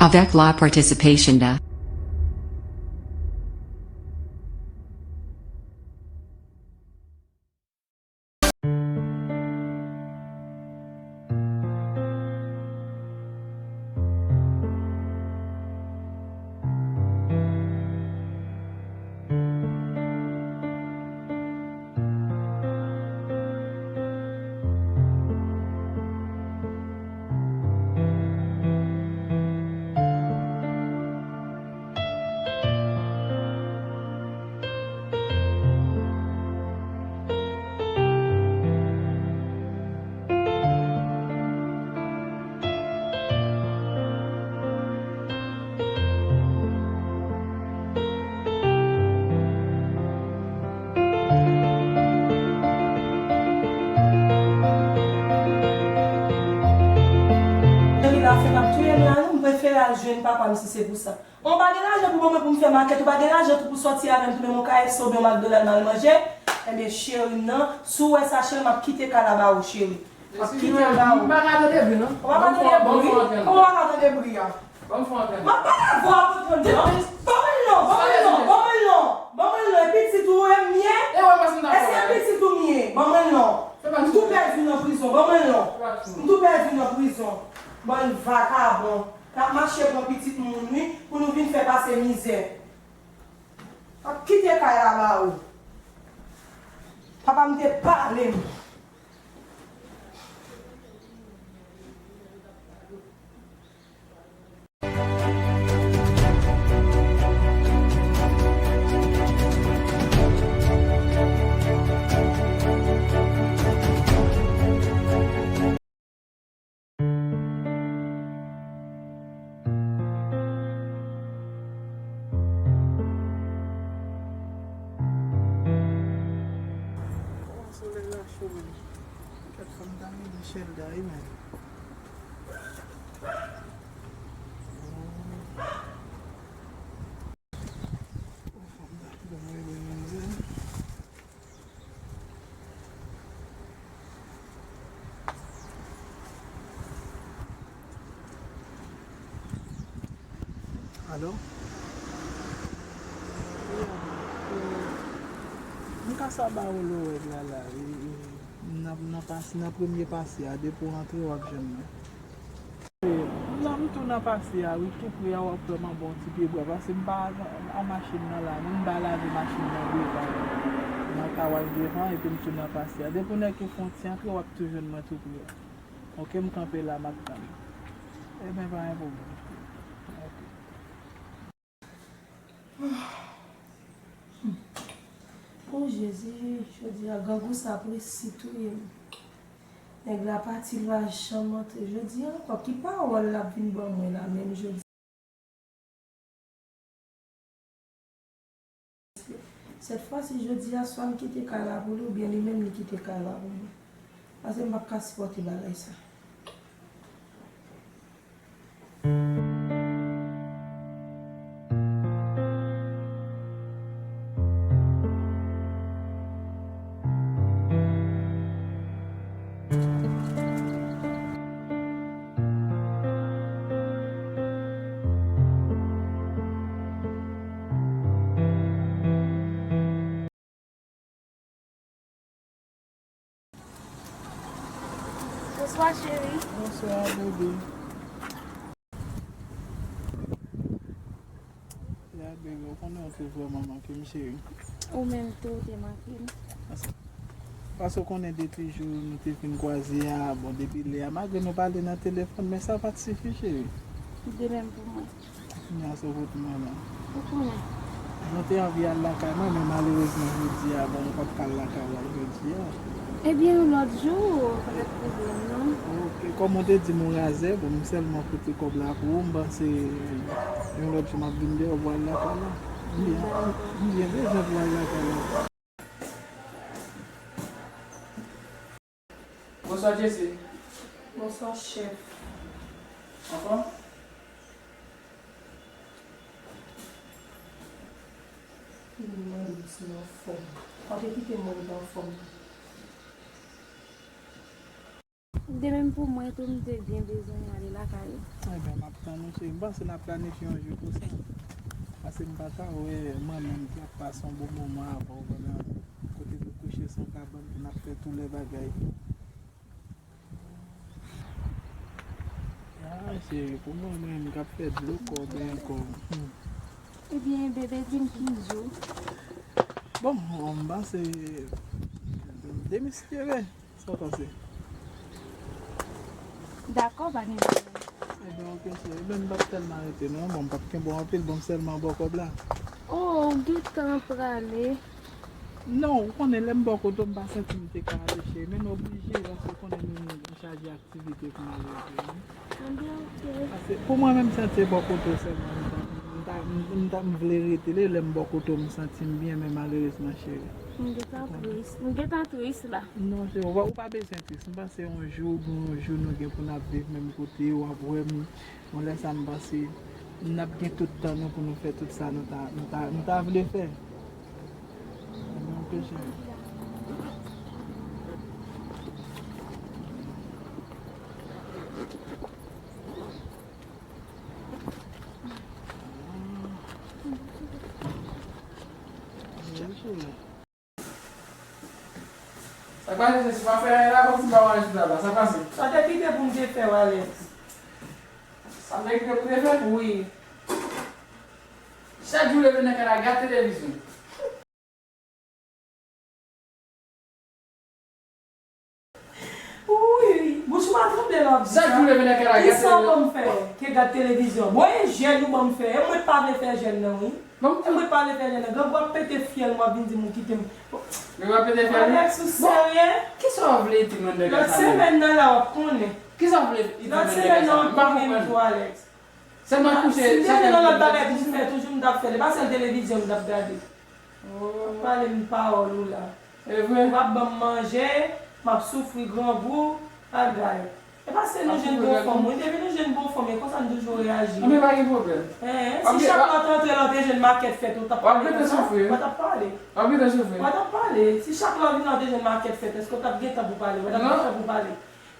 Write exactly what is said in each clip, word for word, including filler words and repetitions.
Avec la participation de Cheri, lafen ap touye m la, non, m prefere al jwenn papa m si se pou sa. Ou pa gen lajan pou ban mwen pou m fè makèt, ou pa gen lajan tou pou sòti avè m tounen m yon K F C oubyen McDonald m al manje. Ebyen, cheri m nan, si w wè sa, cheri, m ap kite kay la ba ou, cheri. M ap kite l ba ou. M pa ka tande bri, non. Ou pa ka tande bri? Kòman w pa ka tande bri a? Ban m fè yon antèn. M ap pale avè w, ou ap konprann, non? Ban mwen l non, ban mwen l non, ban mwen l non, ban mwen l non. E pitit ou m ye? Èske pitit ou m ye? Ban mwen l non. M tou pèdi nan prizon, ban mwen l non. M tou pèdi nan prizon. Bann vakabon. N ap mache pran pitit moun, wi, pou nou vin fè pase mizè. M ap kite kay la ba ou. Papa m te pale m. Solèy la cho menm. Kèt, fò m ta rive Chelda wi menm. Alo? M ka sa ba ou lowèg la la, e, e, nan, nan pas-, nan premye pase a, depi w antre, w ap jwenn mwen. La m tou nan pase a wi, tou pre a w ap wè m anba yon ti pyebwa, paske m pa a machin nan la, menm m pa lave machin nan devan, nan kawaj devan, epi m tou nan pase a. Depi w nèke fwontyè antre, w ap tou jwenn mwen tou pre a. Oke, m kanpe la, m ap tann. Ebyen, pa gen pwoblèm. Oke. O Jezi, jodi a grangou sa presi touye m. Nèg la pati, l pa janm antre. Jodi a ankò, ki pawòl l ap vin ban mwen la menm jodi? Sèt fwa si, jodi a, swa m kite kay la pou li, oubyen li menm li kite kay la pou mwen. Paske m p ap ka sipòte bagay sa. Bonswa, cheri. Bonswa, bebe. Ya, bebe, ou konnen ou te vrèman manke m, cheri. Ou menm tou, ou te manke m. Paske, paske ou konnen depi jou nou te fin kwaze a, bon, depi lè a, malgre nou pale nan telefòn, men sa pa t sifi, cheri. De menm pou mwen. Kounya se ou kot mwen la. Ou konnen. Mwen te anvi al lakay mwen, men malerezman jodi a, bon, m p ap ka al lakay ou jodi a. Ebyen, yon lòt jou, pa gen pwoblèm, non. Oke, kòm ou te di m ou razè, bon, m sèlman pote kòb la pou ou, m panse yon lòt jou m ap vin dèyè w pou al lakay la. M byen, m byen bezwen pou al lakay la. Bonswa, Jesse. Bonswa, chèf. Anfòm? Mwen di w si m anfòm. Pa te kite m wè m pa anfòm. M De menm pou mwen tou, m te byen bezwen ale lakay ou. Ebyen, m ap tann ou, cheri. M panse n ap planifye yon jou pou sa. Paske m pa ka wè mwen menm ki ap pase yon bon moman avè w pandan kote nou kouche se yon kabann pou n ap fè tout lè bagay. Ah, cheri, pou mwen menm k ap fè dlo kò, benyen kò. Hmm. Ebyen, bebe, di m ki jou. Bon, m panse demisyere. Sa w panse? Dakò, pa gen pwoblèm. Ebyen, oke, cheri. Ebyen, m p ap tèlman rete, non. Bon, m p ap kenbe w anpil, bon, m sèlman ba w kòb la. Oh, ou gentan prale? Non, ou konnen, lè m bò kote w, m pa santi m te ka ale, cheri. Men m oblije, paske ou konnen nou, nou chaje aktivite pou n ale, wi. Anben, oke. Paske pou mwen menm, santi bò kote w sèlman m ta, m ta, m ta, m vle rete. Lè, lè m bò kote w, m santi m byen, men malerezman, cheri. M gentan tris. M gentan tris la. Non, cheri, ou pa, ou pa bezwen tris. M panse yon jou, gen yon jou nou gen pou n ap viv menm kote, w ap wè m. Bon, lè sa, m panse n ap gen tout tan nou pou nou fè tout sa nou ta, nou ta, nou ta vle fè. Ebyen, oke, cheri. Sa k pase, se pa fè anyen la, kòmsi m pa wè anyen sou tab la. Sa k pase? Sa te kite pou m te fè w, Alex. Sa m te kite pou te fè? Wi. Chak jou leve nan kay la, gade televizyon. Wi, bouch ou pa tranble lè w ap di sa. Chak jou leve nan kay la, gade televizyon. Kisa w ban m fè ke gade televizyon? Bon, e jèn ou ban m fè. E mwen pa vle fè jèn nan, wi. Bon, e mwen pa vle fè jèn nan. Grangou ap pete fyèl, m w ap vin di m ou kite m. Grangou ap pete fyèl, wi. Alex, ou serye? Kisa w vle di mwen nan kay sa menm? Lòt semèn nan la, w ap konnen. Kisa w vle di mwen nan kay sa menm? M pa konprann. Lòt semèn nan, w ap konnen tou, Alex. Sèlman kouche, si m te gen yon lòt bagay pou m fè, toujou m t ap fè l. E pa sèl televizyon m t ap gade. Oh. W ap pale m pawòl ou la. E vre? Ou p ap ban m manje, m ap soufri grangou, bagay. E pa se nou jwenn bon fanm, wi. Depi nou jwenn bon fanm, e konsa n toujou reyaji. Anben, pa gen pwoblèm. Hein, si chak lè w te antre la, w te jwenn makèt fèt, ou t ap pale konsa? W ap rete soufri. W t ap pale. W ap rete soufri. W t ap pale. Si chak lè w vin la, w te jwenn makèt fèt, èske w t ap gentan pou pale? W t ap gentan pou pale.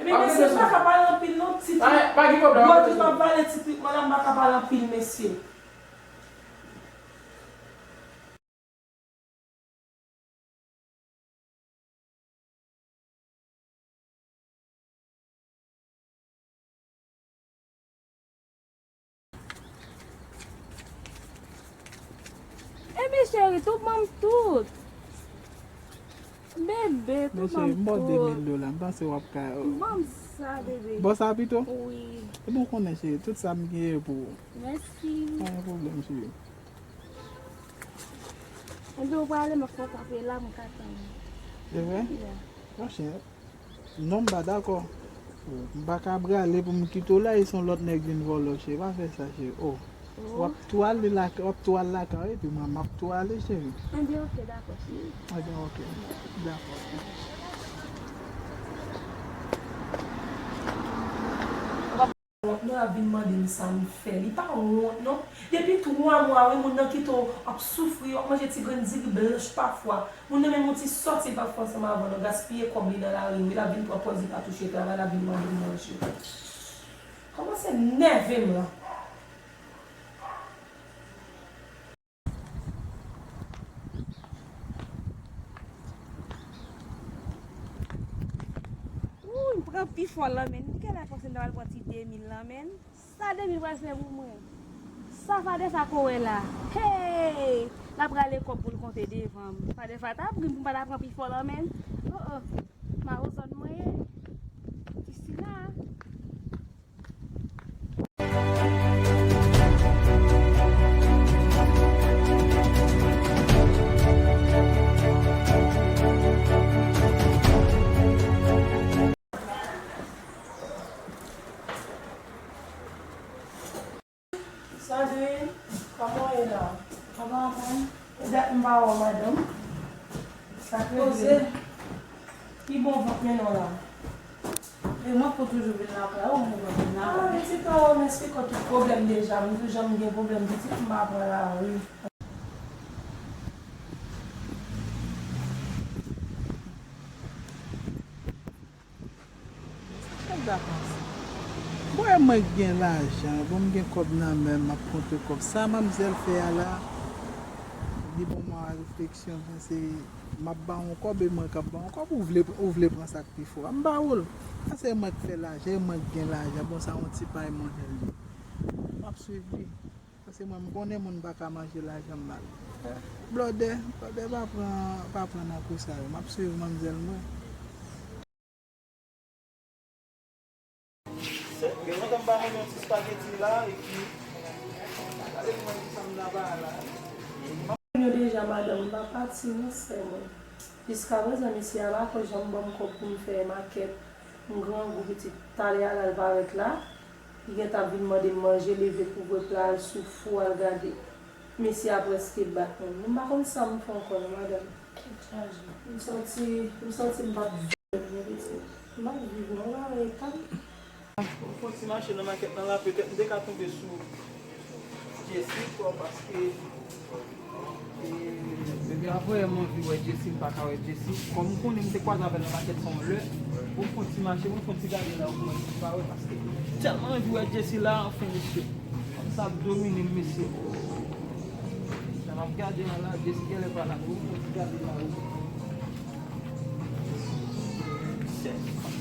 Ebyen, mesye, m pa ka pale anpil non, ti trik. Pa gen pwoblèm, w ap rete soufri. Bò tout ap vale, ti trik, madam, m pa ka pale anpil, mesye. Ebyen, cheri, tou ban m tout. Bebe, tou ban m tout. Mesye, m ba w de mil dola, m panse w ap ka. Ban m sa, bebe. Ba w sa pito? Wi. Ebyen, w konnen, cheri, tout sa m gen pou ou. Mèsi. Pa gen pwoblèm, cheri. Ebyen, ou prale, m ap fè w kanpe la, m ka tann ou. Se vre? Yeah. Monchè, non, m pa dakò. M pa ka prale pou m kite w la, e se yon lòt nèg vin vòlè w, cheri. Pa fè sa, cheri. Oh. Oh. W ap tou ale lakay, w ap tou al lakay, epi mwen, m ap tou ale, cheri. Ebyen, oke, dakò, cheri. Ebyen, oke. Dakò. Wont non, l ap vin mande m sa m fè. Li pa wont non. Depi twa mwa, wi, moun nan kite w ap soufri, w ap manje ti grenn diri blanch pafwa. Moun nan menm yon ti sòti l pa fè ansanm avè w non, gaspiye kòb li nan lari, wi, l ap vin pran pòz li pa touche travay, l ap vin mande m manje. Kòmanse nève m la. Wouy, m pran pifò lan, menn. Kilè w panse m ta pral pran ti de mil lan, menn? Sa de mil pral fè pou mwen? Sa Fadè sa ko wè la? Hey! L ap rale kòb pou l konte devan m. Fadè sa t ap ri m pou m pa ta pran pifò lan, menn. Oh, oh. Mawon zòn mwen ye. Ti Sina. Sandrine, kòman w ye la? Kòman w ye? E dat m pa wè w, madanm. Sa k rive? Poze. Ki bon vant mennen w la? E mwen pou toujou vin lakay ou, mwen vin lakay. Ah, pitit, oh, m eksplike w tout pwoblèm deja. M di w jan m gen pwoblèm pitit, m pa pran lari. Sa fè Mwen gen lajan, bon, m gen kòb nan men m, m ap konte kòb. Sa manmzèl fè a la, li ban mwen refleksyon, panse m ap ba w yon kòb e mwen k ap ba w yon kòb, ou vle, ou vle pran sa k pi fò a, m ba ou l. Panse mwen k fè lajan, e mwen k gen lajan, bon, sa yon ti pay mwen fè l ye. M ap swiv li. Paske mwen, m konnen moun pa ka manje lajan mal. Blòdè, blòdè pa pran, pa pran nan kou sa yo. M ap swiv manmzèl mwen. Gen lontan m pa manje yon ti spageti la, epi gade mwen ki sa m nan ba la. Yo deja, madanm, m pa pati non, sè mwen. Jiskaprezan, mesye a pa ko janm ban m kòb pou m fè makèt. M grangou pitit. Talè a l al parèt la, li gentan ap vin mande m manje, leve kouvre pla, al sou fou, al gade. Mesye a prèske bat mwen. M pa konn sa m fè ankò non, madanm. Tèt chaje. M santi, m santi m p ap viv non, pitit. M p ap viv non, m pa wè eta m. Mwen fè yon ti mache nan makèt lan la, petèt m te ka tonbe sou Jessie ankò, paske, e, depi apre m anvi wè Jessie, m pa ka wè Jessie. Kòm m konnen m te kwaze avè l nan makèt sa yon lè, bon, m fè yon ti mache, mwen fè yon ti gade la pou mwen si m pa wè, paske m tèlman anvi wè Jessie la, anfen, mesye. Kòm sa ap domine m, mesye. Sa m ap gade an la, Jessie genlè pa la, bon, m fè yon ti gade la, wi.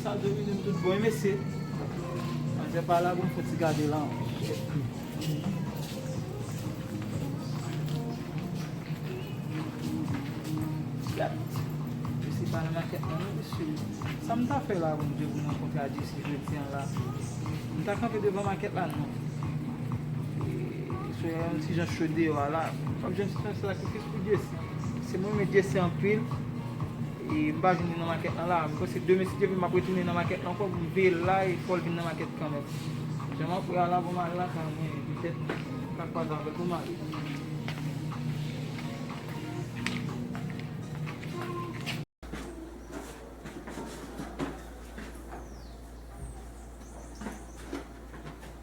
Sa domine m tout bon, wi, mesye. Manzè pa la, bon, fò ti gade la. Mesye pa nan makèt la, non, mesye. Sa m ta fè la, Bondye, pou m rankontre a Jessie jodi an la? M ta kanpe devan makèt la, non. E, se yon ti jan cho deyò a la. M ap jwenn ti jan sakrifis pou Jessie. Se mwen, men Jessie anpil. E m pa jwenn li nan makèt lan la. M panse demen, si Dye vle, m ap retounen nan makèt lan ankò pou m veye l la, e fò l vin nan makèt kanmenm. Jan m ap wè a la, bon, m al lakay mwen, petèt m ka kwaze avè l pou m ale.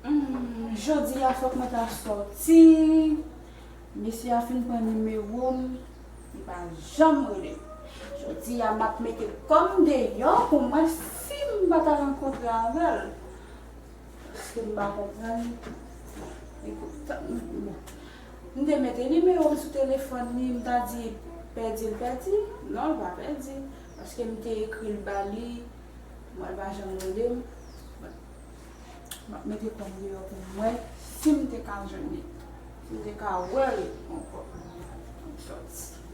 Hmm, jodi a fòk mwen ta sòti. Mesye a fin pran nimewo m, li pa janm rele m. Jodi a m ap mete kò m deyò pou m wè si m pa ta rankontre avè l. Paske m pa konprann. Li pou tann, bon. M te mete nimewo m sou telefòn li, m ta di pèdi l pèdi. Non, l pa pèdi. Paske m te ekri l ba li, m wè l pa janm rele m. Bon. M ap mete kò m deyò pou m wè si m te ka jwenn li, si m te ka wè l ankò. M sòti.